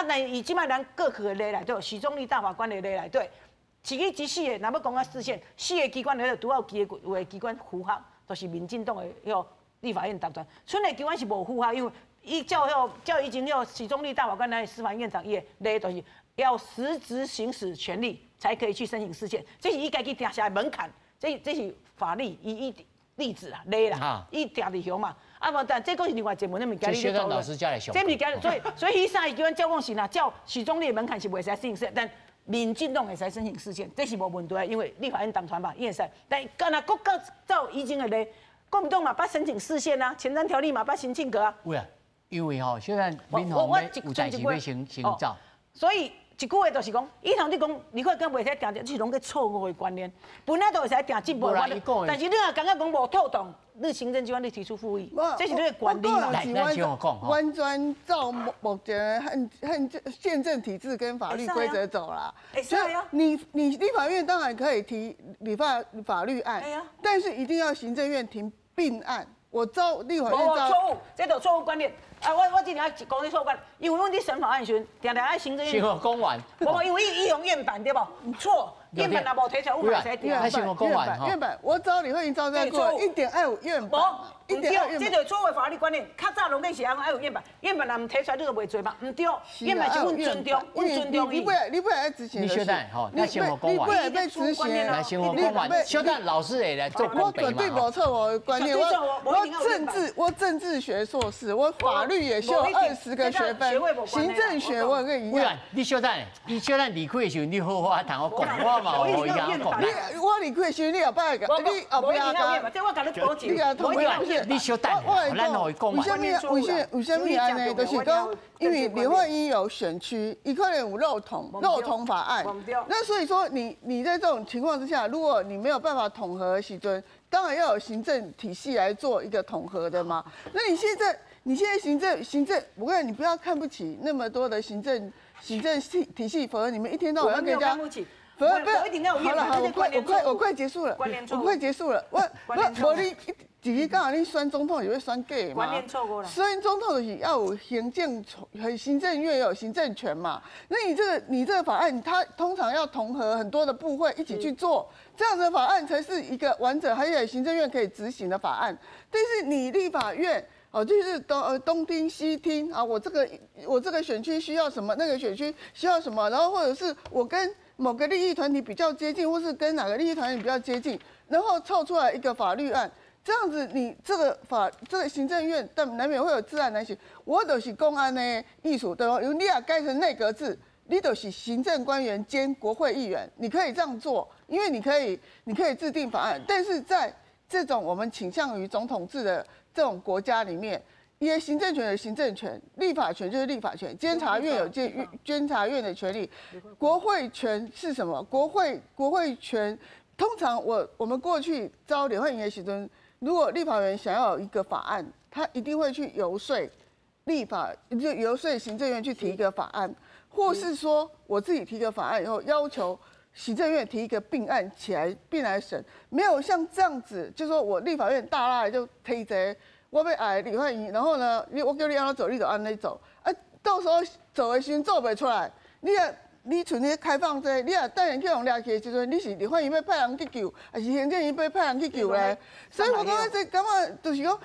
但伊这摆咱过去的例内底，许宗力大法官的例内底，一个这四个，若欲讲啊释宪，四个机关内底拄好有有的机关符合，就是民进党的彼个立法院当权，剩的机关是无符合，因为。伊照彼照以前彼许宗力大法官来司法院长伊的例，就是要实质行使权力才可以去申请释宪，这是伊家己定下的门槛，这是法律伊伊例子啦例啦，伊定伫遐嘛。啊无，但这阁是另外一个问题，物件你咧讨论。这物件，所以彼三个机关照讲是若照许宗力的门槛是袂使申请释宪，但民进党会使申请释宪，这是无问题，因为立法院党团嘛，伊会使。但敢若阁阁照以前的例，国民党嘛捌申请释宪啊，前瞻条例嘛捌申请过啊。有啊。因为吼，虽然民航有代志欲先先走，所以一句话就是讲，以前你讲立法院袂使定这是拢个错误的观念。本来就会使定这部分，但是你若感觉讲无妥当，你行政机关你提出复议，这是你的权利嘛。来，咱听我讲，完全照目前的宪政体制跟法律规则走啦。所以你立法院当然可以提立法法律案，但是一定要行政院提并案。我照立法院错误，这就错误观念。啊，我之前爱讲这错误观念，因为阮伫审法案时阵，定定爱行政院。先讲完。无，因为伊用院版对无？错，院版若无提出来，阮嘛会使调。你先我讲完。院版，我找李慧颖招待过，一点爱有院版。无，毋对，这就是所谓法律观念。较早拢是按爱有院版，院版若毋提出来，你就袂做嘛？毋对，院版是阮尊重，阮尊重伊。你不爱执行。你稍等吼，你先我讲完。你不爱执行。来，先我讲完。稍等，老师会来做我绝对无错误观念。我政治学硕士，我法律也修20个学分，行政学我跟一样。你稍等，你稍等离开的时候，你好好啊，同我讲，我嘛有伊讲。你我离开的时候，你后摆个，你后壁个，这我共你保证。你稍等，咱予伊讲完。为什么？为什么？为什么按呢？就是讲，因为立法院有选区，伊可能有漏统法案。那所以说，你在这种情况之下，如果你没有办法统合时阵，当然要有行政体系来做一个统合的嘛。那你现在行政，我跟你讲，你不要看不起那么多的行政体系，否则你们一天到晚要跟人家。不不，好了好，我快结束了，我快结束了。我我你一个刚好你选总统就会选假嘛？选总统就是要有行政行政院有行政权嘛。那你这个法案，它通常要统合很多的部会一起去做，这样的法案才是一个完整，还有行政院可以执行的法案。但是你立法院，哦，就是东听西听啊，我这个选区需要什么，那个选区需要什么，然后或者是我跟某个利益团体比较接近，或是跟哪个利益团体比较接近，然后凑出来一个法律案，这样子你这个法这个行政院，但难免会有窒碍难行。我就是讲按呢意思对吧？因为你也改成内阁制，你就是行政官员兼国会议员，你可以这样做，因为你可以制定法案，但是在这种我们倾向于总统制的这种国家里面，因为行政权有行政权，立法权就是立法权，监察院有监察院的权利，国会权是什么？国会权，通常我们过去招立法院的时阵，如果立法员想要有一个法案，他一定会去游说立法，就游说行政院去提一个法案，或是说我自己提个法案以后，要求行政院提一个并案起来并来审，没有像这样子，就说我立法院大剌就提一个，我欲爱立法院，然后呢，我叫你按怎走，你就按呢走，啊，到时候做的时阵做袂出来，你也你像你开放这，你若等下去予掠去的时阵，你是立法院欲派人去救，还是行政院欲派人去救咧？所以我感觉这感觉就是讲，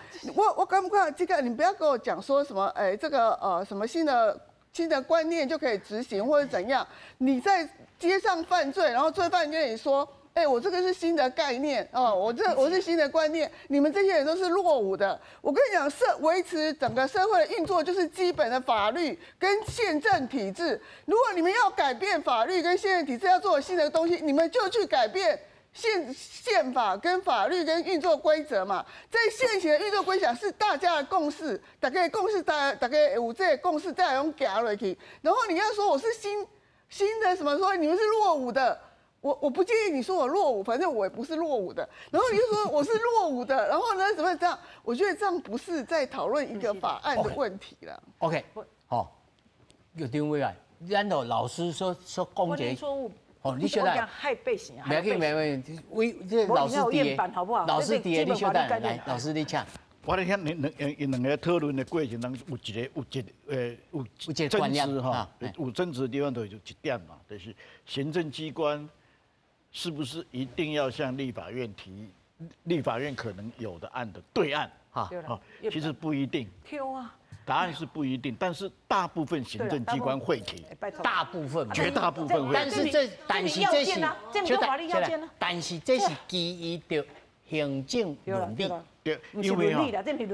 我感觉这个你不要跟我讲说什么，哎，这个什么新的观念就可以执行或者怎样？你在街上犯罪，然后罪犯跟你说，哎，我这个是新的概念哦，我是新的观念，你们这些人都是落伍的。我跟你讲，维持整个社会的运作就是基本的法律跟宪政体制。如果你们要改变法律跟宪政体制，要做新的东西，你们就去改变宪法跟法律跟运作规则嘛。在现行的运作规则是大家的共识，大家的共识，大家有这个共识，再用行落去。然后你要说我是新的什么说你们是落伍的。我不介意你说我落伍，反正我也不是落伍的。然后你就说我是落伍的，然后呢怎么这样？我觉得这样不是在讨论一个法案的问题了。 OK，好，有定位啊，咱就老师说讲一个，哦，你晓得？害百姓没紧没紧，为这老师伫好不好？老师伫，你稍等来，老师你请。我咧遐𪜶两个讨论的过程当中，有有一个争执哈，有争执的地方就有一点嘛，就是行政机关是不是一定要向立法院提立法院可能有的案的对案？哈，其实不一定。答案是不一定，但是大部分行政机关会提，大部分，绝大部分会。但是这是，但是这是基于著行政伦理。对，因为吼，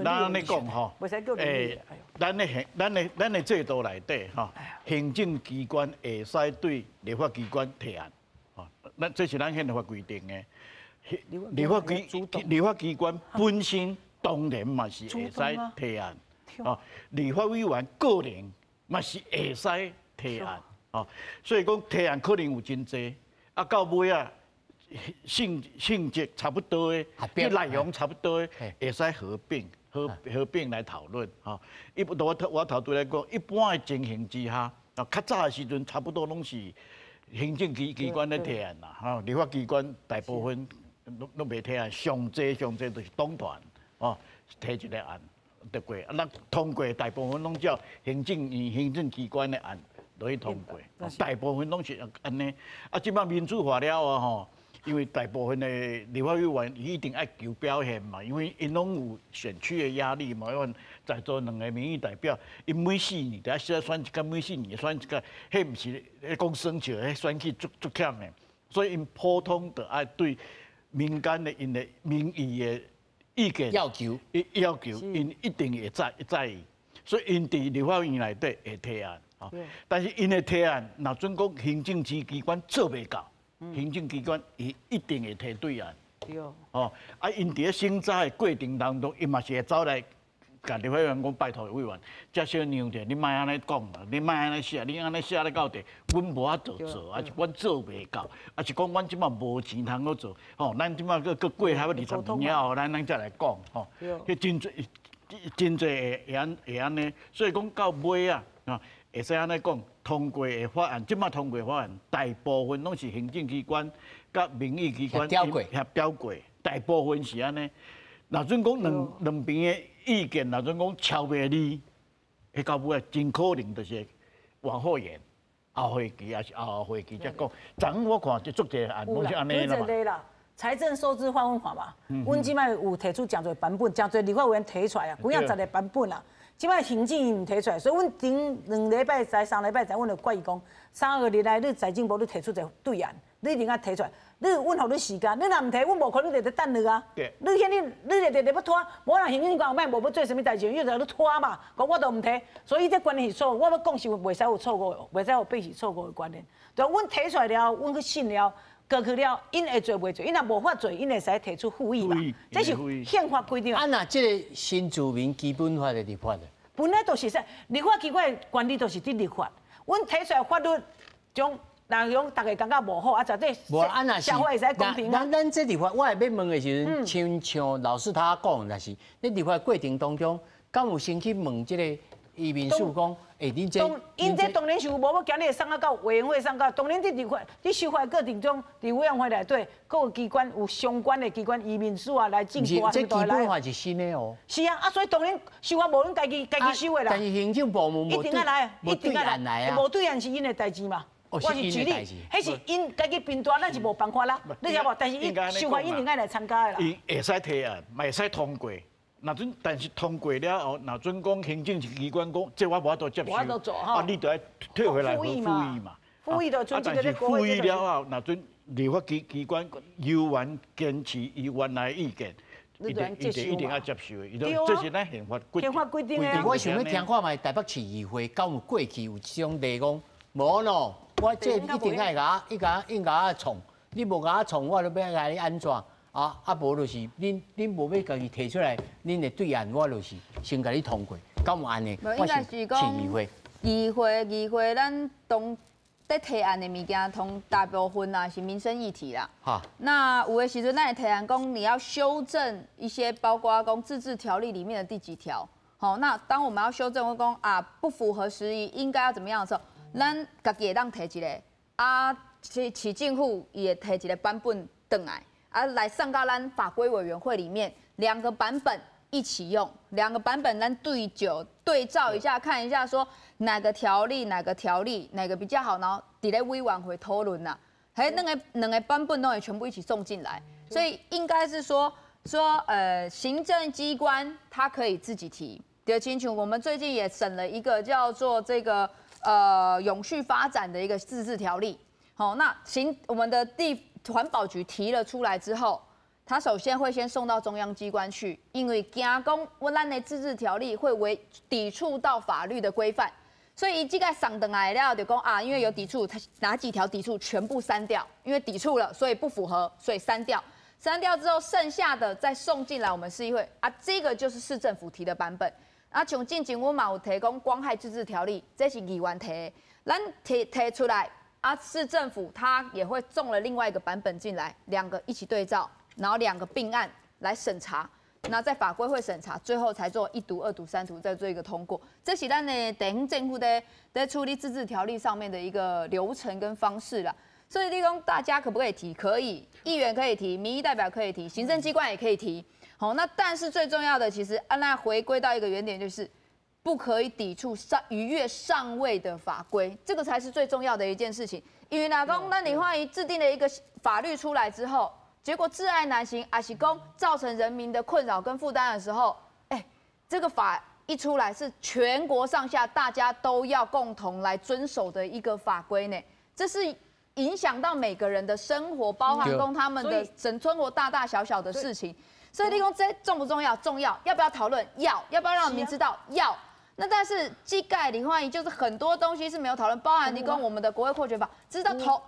咱按呢讲吼，欸，咱的制度内底吼，行政机关会使对立法机关提案，吼，咱这是咱宪法规定的。立法机关本身当然嘛是会使提案，哦，立法委员个人嘛是会使提案，哦，所以讲提案可能有真济，啊，到尾仔，性质差不多的，内容差不多的，会使合并来讨论。吼，一般我头拄来讲，一般的情形之下，啊，较早的时阵差不多拢是行政机关咧提案啦，吼，立法机关大部分拢袂提案，上济上济就是党团哦提一个案就过，啊，咱通过大部分拢照行政院行政机关的案。落去通过，大部分拢是按呢。啊，这摆民主化了后吼，因为大部分的立法委员伊一定爱求表现嘛，因为𪜶拢有选区的压力嘛，因为在座两个民意代表，𪜶每4年得爱选一届，每四年选一届，彼毋是咧讲耍笑，彼选举足足欠的，所以𪜶普通就爱对民间的𪜶的民意的意见要求，要求，𪜶一定会在意，所以𪜶伫立法院内底会提案。但是𪜶的提案，若准讲行政机关做袂到，行政机关伊一定会提对案。哦，啊，𪜶伫咧审查的过程当中，伊嘛是会走来共立法院讲，拜托委员，这小让者，你莫按呢讲啦，你莫按呢写，你按呢写咧到底，阮无法度做，抑是阮做袂到，抑是讲阮这摆无钱通阁做，吼，咱这摆阁阁过还要20年了后，咱才来讲，吼，彼真济真济会按呢，所以讲到尾啊，啊。会使按呢讲，通过的法案，这摆通过法案，大部分拢是行政机关佮民意机关协调过，大部分是按呢。若准讲两边的意见，若准讲超袂离，彼到尾真可能就是往后延，后会期抑是后后会期才讲。昨昏我看就足济案拢是按呢啦嘛。财政收支划分法嘛，阮这摆有提出诚济版本，诚济立法委员提出来啊，几仔十个版本啊。这摆行政院毋提出来，所以阮顶2礼拜前、3礼拜前，阮就决议讲，3月2日来，你财政部你提出一个对案，你一定爱提出来。你阮予你时间，你若毋提，阮无可能直直等落啊。你遐你你直直欲拖，无人行政院后摆无欲做啥物代志，伊就咧拖嘛。讲我都毋提，所以这观念是错。我欲讲是袂使有错误，袂使有背是错误的观念。对，阮提出来了，阮去审了。过去了，𪜶会做袂做？𪜶若无法做，𪜶会使提出复议嘛？这是宪法规定。啊，若这个新住民基本法的立法咧？本来就是说，立法机关的权力就是伫立法。阮提出来法律，将若讲大家感觉无好，啊，绝对社会会使公平。咱这立法，我会欲问的时阵，亲像老师他讲，若是咧立法过程当中，敢有先去问这个移民署讲？欸，恁这，𪜶这当然是有无欲今日送到委员会送到，当然伫立法、伫修法过程中，伫委员会内底各个机关有相关的机关，移民署啊来进步啊，这基本法是新的哦。是啊，啊，所以当然修法无恁家己家己修的啦。但是行政部门一定爱来，一定爱来，无对案是𪜶的代志嘛。我是举例，彼是𪜶家己贫大，咱是无办法啦，你晓无？但是伊修法一定爱来参加的啦。伊会使提案，嘛会使通过。若准，但是通过了后，若准讲行政机关讲，这我无法度接受，啊，你就爱退回来复议嘛。复议就啊，但是复议了后，若准立法机关犹原坚持伊原来意见，伊就一定爱接受的。伊就这是咱宪法规宪法规定的。我想欲听看觅台北市议会敢有过去有这种例讲，无喏，我这一定爱共伊共硬共我创，你无共我创，我就欲共你按怎？啊，无就是恁无欲家己提出来，恁的对案，我就是先共你通过，敢有按呢？应该是讲议会，议会议会，咱当咧提案的物件，通大部分啊是民生议题啦。那有的时阵，咱会提案讲你要修正一些，包括讲自治条例里面的第几条。好，那当我们要修正，我讲啊不符合时宜，应该要怎么样的时候，咱家己会当提一个，啊市政府伊会提一个版本转来。啊，来上到咱法规委员会里面，两个版本一起用，两个版本咱对照对照一下，看一下说哪个条例哪个条例哪个比较好，然后伫咧委员会讨论啦，彼两个版本拢会全部一起送进来，所以应该是说，行政机关他可以自己提。就亲像我们最近也审了一个叫做这个永续发展的一个自治条例，好，那我们的地环保局提了出来之后，他首先会先送到中央机关去，因为惊讲我咱的自治条例会违抵触到法律的规范，所以伊这个送转来了就讲啊，因为有抵触，他哪几条抵触全部删掉，因为抵触了，所以不符合，所以删掉。删掉之后，剩下的再送进来我们市议会啊，这个就是市政府提的版本。啊，像进前阮嘛有提讲光害自治条例，这是议员提的，咱提出来啊，市政府他也会送了另外一个版本进来，两个一起对照，然后两个并案来审查，那在法规会审查，最后才做一读、二读、三读，再做一个通过。这是咱的地方政府在处理自治条例上面的一个流程跟方式啦。所以你讲大家可不可以提？可以，议员可以提，民意代表可以提，行政机关也可以提。好，那但是最重要的，其实啊，那回归到一个原点，就是不可以抵触上逾越上位的法规，这个才是最重要的一件事情。因为若讲咱立法院制定了一个法律出来之后，结果窒碍难行，抑是讲造成人民的困扰跟负担的时候，哎，这个法一出来是全国上下大家都要共同来遵守的一个法规呢，这是影响到每个人的生活，包含供他们的整生活大大小小的事情。所以你讲这重不重要？重要。要不要讨论？要。要不要让人民知道？要。那但是这届立法院就是很多东西是没有讨论，包含你讲我们的国会扩权法，知道头，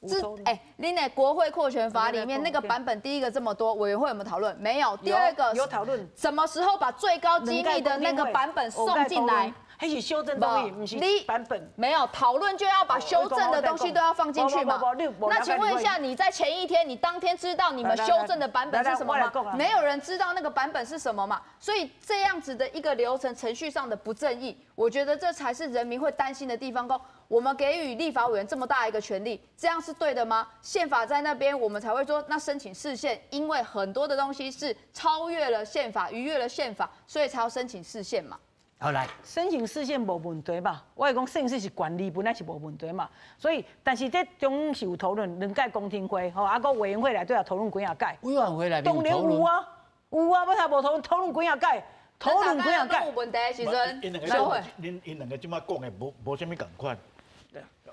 知哎，你那国会扩权法里面那个版本第一个这么多，委员会有没有讨论？没有。第二个有讨论，什么时候把最高机密的那个版本送进来？彼是修正动议，毋是版本。没有讨论就要把修正的东西都要放进去嘛？那请问一下，你在前一天，你当天知道你们修正的版本是什么吗？没有人知道那个版本是什么嘛？所以这样子的一个流程程序上的不正义，我觉得这才是人民会担心的地方。讲我们给予立法委员这么大一个权力，这样是对的吗？宪法在那边，我们才会说那申请释宪，因为很多的东西是超越了宪法、逾越了宪法，所以才要申请释宪嘛。好来，申请释宪无问题嘛？我会讲申请是权利，本来是无问题嘛。所以，但是这中是有讨论，两届公听会，吼，啊，阁委员会内底也讨论几仔届。委员会内当然有啊，有啊，欲他无讨论，讨论几仔届，讨论几仔届。有问题的时阵，𪜶两个，恁𪜶两个这马讲的无啥物仝款。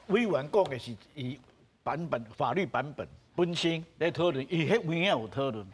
委员讲的是伊版本法律版本。本身咧讨论，伊彼有影有讨论。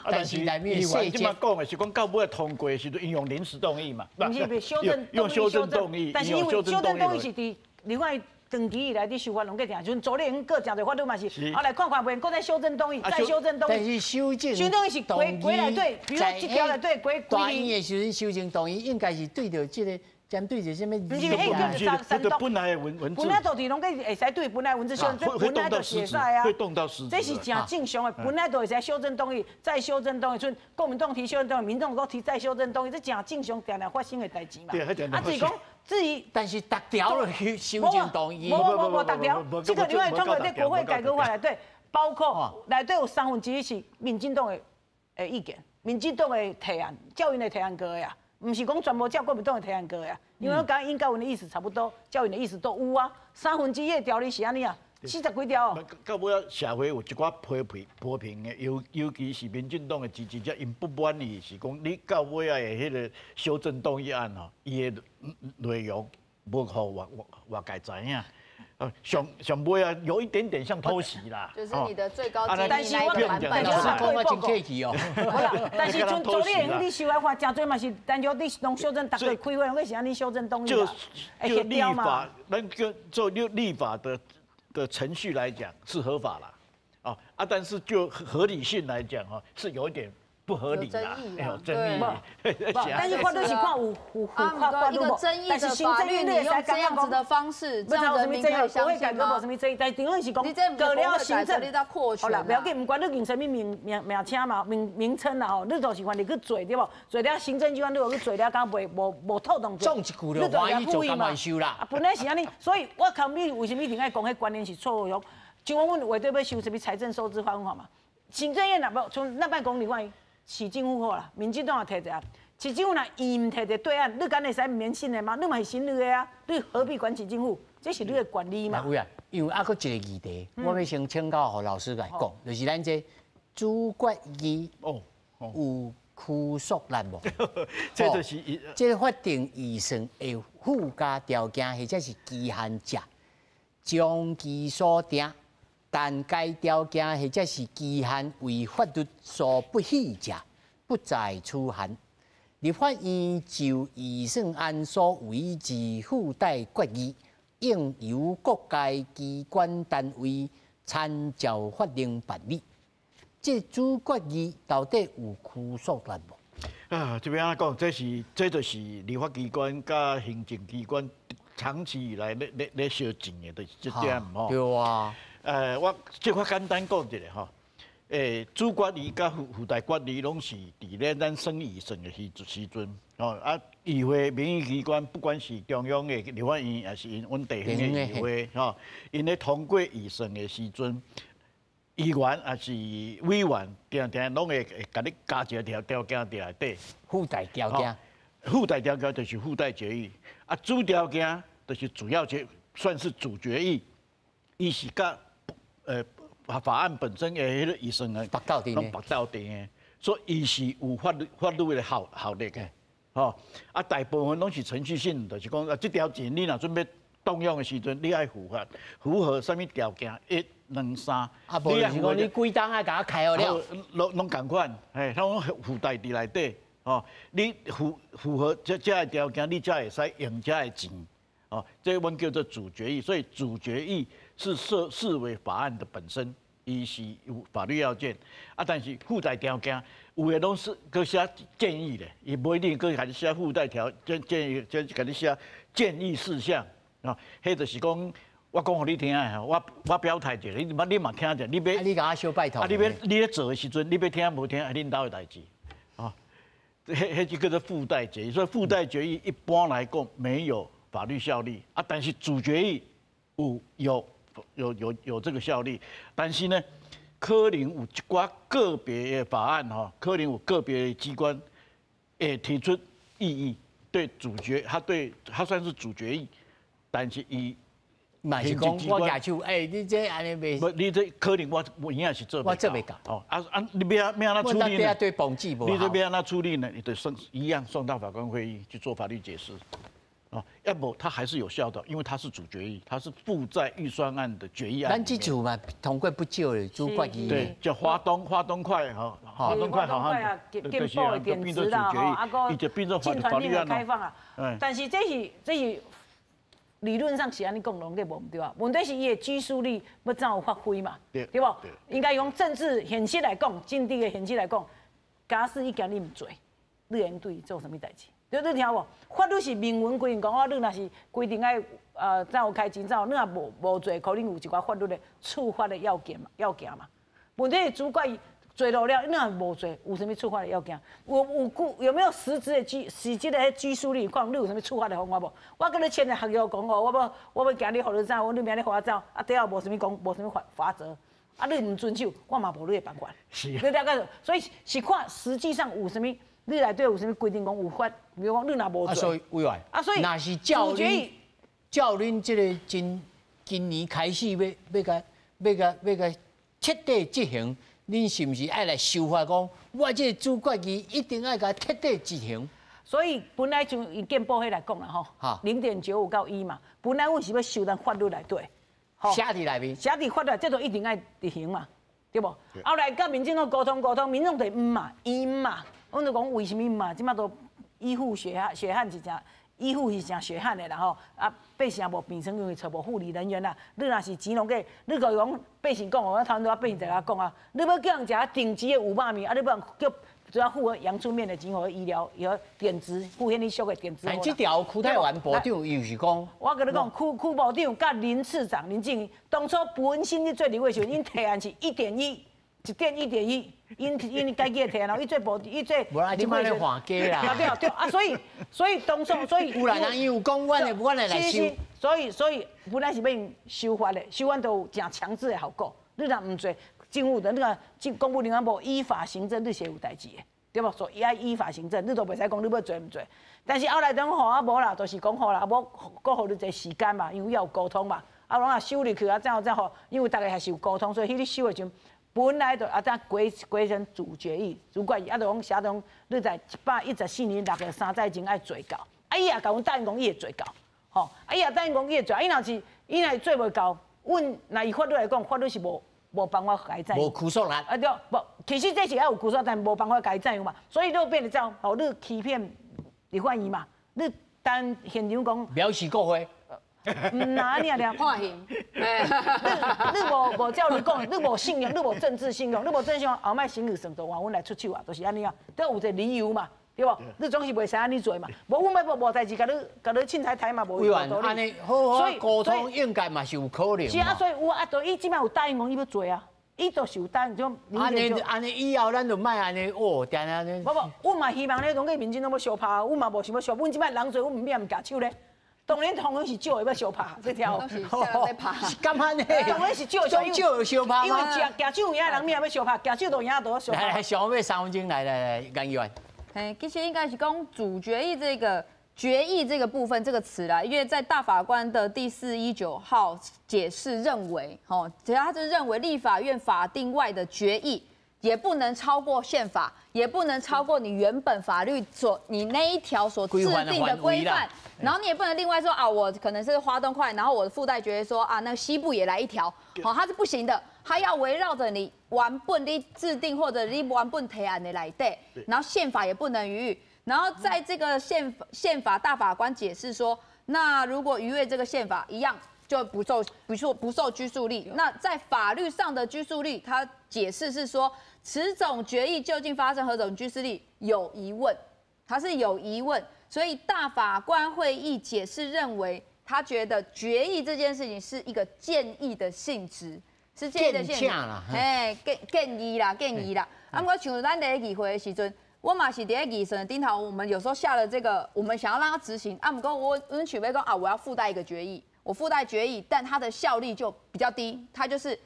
但是内面议员这马讲的是讲到尾通过的时阵，𪜶用临时动议嘛。毋是，修正用修正动议，但是因为修正动议是伫另外长期以来伫修法拢过定，像昨日阁诚济法律嘛是，啊来看看袂，阁再修正动议，再修正动议。但是修正修正动议是规规内底，比如说这条内底规大院的时阵修正动议，应该是对著这个。针对着啥物？毋是，彼叫做三本来的文字。本来就是拢会使对本来文字修正，这本来就是会使啊。会动到实质。这是诚正常的，本来就会使修正动议，再修正动议，像国民党提修正动议，民众阁提再修正动议，这诚正常，定定发生的代志嘛。对，啊，至于讲至于，但是逐条落去修正动议。无无无逐条，这个另外通过这国会改革法内底，包括内底有1/3是民进党的意见，民进党的提案，照𪜶的提案过的啊。毋是讲全部照国民党的提案过的啊，因为我感觉𪜶佮阮的意思差不多，照𪜶的意思都有啊。1/3的条例是按呢啊，40几条哦。到尾仔社会有一寡批评批评的，尤其是民进党的支持者，𪜶不满意是讲你到尾仔的彼个修正动议案吼，伊的内容无予外界知影。上上尾啊，有一点点像偷袭啦。就是你的最高机密那一个版本。老师讲我真客气哦。但是像昨日你修来话，诚济嘛是，但是你拢修正，逐个开会拢是按呢修正动议啦。就立法，咱个做立法的程序来讲是合法啦，哦啊，但是就合理性来讲哦，是有一点不合理啦，有争议。但是法律是看有法律无，但是行政院你用这样子的方式，这样人民可以相信吗？无什么争议，但是重点是讲过了行政，好啦，不要紧，毋管你用啥物名名名称嘛，名名称啦吼，你就是反正去做对无？做了行政机关你有去做了，敢袂无无妥当？总一句就欢喜做甘愿受啦。啊，本来是按呢，所以我看你为什么一定爱讲彼观念是错误？像讲阮话对欲修啥物财政收支法嘛？行政院若无像咱莫讲另外。市政府好啦，民进党也提一下，市政府若伊毋提一个对案，你敢会使毋免信的吗？你嘛是新的啊，你何必管市政府？这是你的权利嘛。有啊，因为犹阁一个议题，我欲先请教予老师来讲，就是咱这主决议有拘束力无？这就是这个法定预算的附加条件或者是期限者，将其所定。但该条件或者是期限为法律所不许者，不在此限。立法院就预算案所为之附带决议，应由各界机关单位参照法令办理。这主决议到底有拘束力无？啊，这边按讲，这就是立法机关佮行政机关长期以来咧相战的，就是这点吼。对啊。我这较简单讲一下吼，主决议佮附带决议拢是伫咧咱审预算的时阵，吼啊，议会民意机关，不管是中央的立法院，抑是𪜶阮地方的议会，吼，𪜶咧通过预算的时阵，议员抑是委员，定定拢会共你加一个条件伫内底。附带条件。附带条件就是附带决议，啊，主条件就是主要决，算是主决议，伊是佮法案本身的彼个预算的，绑到底，拢绑到底的，所以伊是有法律的效力的，吼，啊，大部分拢是程序性，就是讲啊，这条钱你若准备动用的时阵，你爱符合啥物条件？一、两、三。啊，无就是讲你几冬爱共我开予了。拢仝款，嘿，拢附带伫内底，吼，你符合这个条件，你才会使用这个钱，哦，这阮叫做主决议，所以主决议是视为法案的本身，伊是有法律要件，啊，但是附带条件有的拢是阁写建议的，伊无一定阁共你写附带条件建议，就共你写建议事项，啊，彼就是讲。我讲予你听的，我表态者，你嘛听者，你欲你共我相拜托，啊，你欲你咧做的时阵，你欲听无听，係恁兜的代志，啊，彼就叫做附带决议，所以附带决议一般来讲没有法律效力啊，但是主决议有这个效力，但是呢，可能有一寡个别的法案吼，可能有个别的机关会提出异议，对主决，他对他算是主决议，但是伊。嘛是讲我举手，欸，你这按呢袂？无，你这可能我有影是做我做袂到。哦，啊啊，你欲欲按怎处理呢？对绑记你这欲按怎处理呢？你得送一样送到法官会议去做法律解释。哦，要不它还是有效的，因为它是主决议，它是附在预算案的决议案。咱这次嘛通过不少的主决议。对，叫花东快哈，花东快好像健保的电子啦，吼，啊阁进团体的开放啊。但是这是理论上是按呢讲，拢对无毋对啊？问题是伊的拘束力欲怎有发挥嘛？对无？应该用政治现实来讲，政治的现实来讲，假使伊今日毋做，你会对伊做啥物代志？对，你听无？法律是明文规定讲，啊，你若是规定爱怎有开钱，怎有，你若无做，可能有一寡法律的处罚的要件嘛，要件嘛。问题是主决做落了，你若无做，有啥物处罚的要件？有有没有实质的拘束力？看你有啥物处罚的方法无？我佮你签的合约讲哦，我欲行你予你走，你明仔予我走，啊，底下无啥物讲，无啥物罚则，啊，你毋遵守，我嘛无你的办法。是啊。你了解？所以是看实际上有啥物，你内底有啥物规定讲有法，比如讲你若无做。啊，所以委员，啊，所以若是照恁这个今年开始欲共彻底执行。恁是毋是爱来修法？讲我这个主决议一定爱共彻底执行。所以本来就以健保彼来讲啦吼，0.95到1嘛，本来阮是欲修咱法律内底，写伫内面，写伫法律，这就一定爱执行嘛，对无？后来佮民进党沟通沟通，民众就毋嘛，伊毋嘛，阮就讲为啥物毋嘛？这马都医护血汗血汗是诚。医护是诚血汗的啦吼，啊，百姓无病床，因为揣无护理人员啦。你若是钱拢过，你阁讲百姓讲哦，我头拄仔百姓在遐讲啊，你欲叫人食顶级的五肉面，啊，你欲叫主要付阳春面的钱予医疗，予垫资，付遐尔俗的垫资。但这条区泰元部长又是讲，我共你讲，区区部长佮林次长林静仪，当初本身咧做立委时阵，𪜶提案是一点一，一点一点一，𪜶家己的提案，伊做部伊做。无啦，这马咧换假啦。对对啊，所以当初所以。有啦，人伊有讲，阮会来修。所以本来是欲用修法的，修法都有诚强制的效果。你若毋做，政府的那个公务人员无依法行政，你是有代志的，对无？所以爱依法行政，你都袂使讲你欲做毋做。但是后来等吼啊无啦，就是讲好啦，无阁予你一个时间嘛，因为要有沟通嘛。啊，拢啊修入去啊，怎怎吼？因为逐家还是有沟通，所以彼咧修的时阵，本来就啊，怎规成主决议、主决议，啊，就讲写讲你在114年6月3载前爱做到。啊，伊也共阮答应讲伊会做到，吼，啊，伊也答应讲伊会做，伊若是伊若是做袂到，阮若以法律来讲，法律是无办法改正。无拘束力。啊对，无，其实这是爱有拘束，但无办法改正嘛，所以你变成这样，吼，你欺骗立法院嘛，你当现场讲。藐视国会。毋那按呢尔，判刑。你无照你讲，你无信用，你无政治信用，你无政治信用，后摆选举算就换阮来出手啊，就是按呢啊，都有一个理由嘛，对无？你总是袂使按呢做嘛，无阮欲无代志，共你共你凊彩抬嘛，无委员，按呢好好沟通，应该嘛是有可能。是啊，所以有啊，就伊这摆有答应讲伊欲做啊，伊就是有答应就。按呢按呢，以后咱就莫按呢哦，定按呢。无无，阮嘛希望咧，拢个民进党欲相拍，阮嘛无想欲相，阮这摆人济，阮毋免毋举手咧。当然，当然是少的欲相拍，这条。拢是少咧拍。敢按呢？当然是少的，少相拍。因为举手有影的人免欲相拍，举手都赢都相拍。来来，上尾3分钟，来来来，颜议员。嘿，其实应该是讲主决议这个决议这个部分这个词啦，因为在大法官的第419号解释认为，吼，只要他是认为立法院法定外的决议也不能超过宪法，也不能超过你原本法律所你那一条所制定的规范，然后你也不能另外说啊，我可能是花东块，然后我的附带决议说啊，那个西部也来一条，好，它是不行的，它要围绕着你原本你制定或者你原本提案的来对，然后宪法也不能逾越，然后在这个宪法大法官解释说，那如果逾越这个宪法一样，就不受拘束力。那在法律上的拘束力，他解释是说，此种决议究竟发生何种拘束力有疑问，他是有疑问，所以大法官会议解释认为，他觉得决议这件事情是一个建议的性质，是建议的性质，哎，建议啦，建议啦。啊，毋过像咱佇議會的時陣，我嘛是佇咧議程頂頭，我們有時候下了這個，我們想要讓它執行，啊，毋過我阮想欲講啊，我要附帶一個決議。我附帶決議，但它的效力就比較低，它就是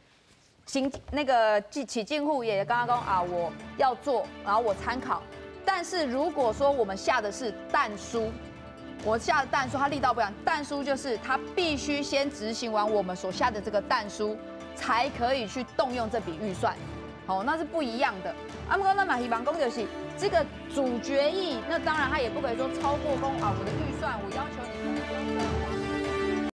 行那個起進戶也剛剛講啊，我要做，然後我參考。但是如果說我們下的是但書，我下的但書，它力道不一樣。但書就是它必須先執行完我們所下的這個但書，才可以去動用這筆預算。好，那是不一樣的。啊，毋過咱嘛希望講就是這個主決議，那當然他也不可以說超過講啊，我的預算我要求。